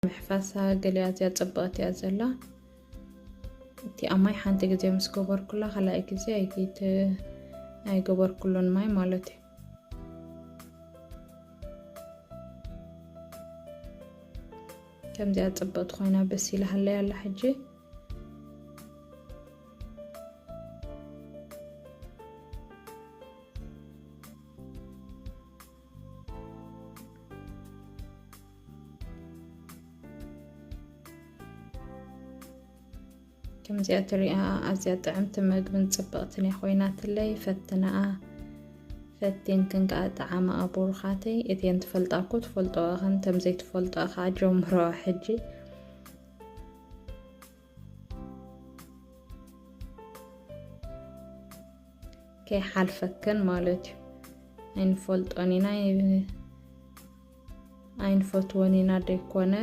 ምሕፋሳ ገሊኣ እዚኣ ጽብቕቲ እያ ዘላ። እቲ ኣብ ማይ ሓንቲ ግዜ ምስ ገበርኩላ፣ ካልኣይ ግዜ ኣይገይት-፣ ኣይገበርኩሉን ማይ ማለት እዩ። ከምዚኣ ጽብቕቲ ኮይና በሲላ ሃለያ ኣላ ሕጂ። ከምዚኣ ትሪኣ ኣዝያ ጥዕምቲ መግብን ጽብቕትን እያ ኮይናትለይ። ፈትንኣ፣ ፈቲንክን ከኣ ጠዓምኣ ብሩኻተይ። እተን ትፈልጣ እኮ ትፈልጥኦ ኢኽን፣ ተም ዘይትፈልጥኦ ከኣ ጀምርኦ ሕጂ። ከይሓልፈክን ማለት እዩ። ኣይንፈልጦን ኢና፣ ኣይንፈትዎን ኢና ደይኮነ፣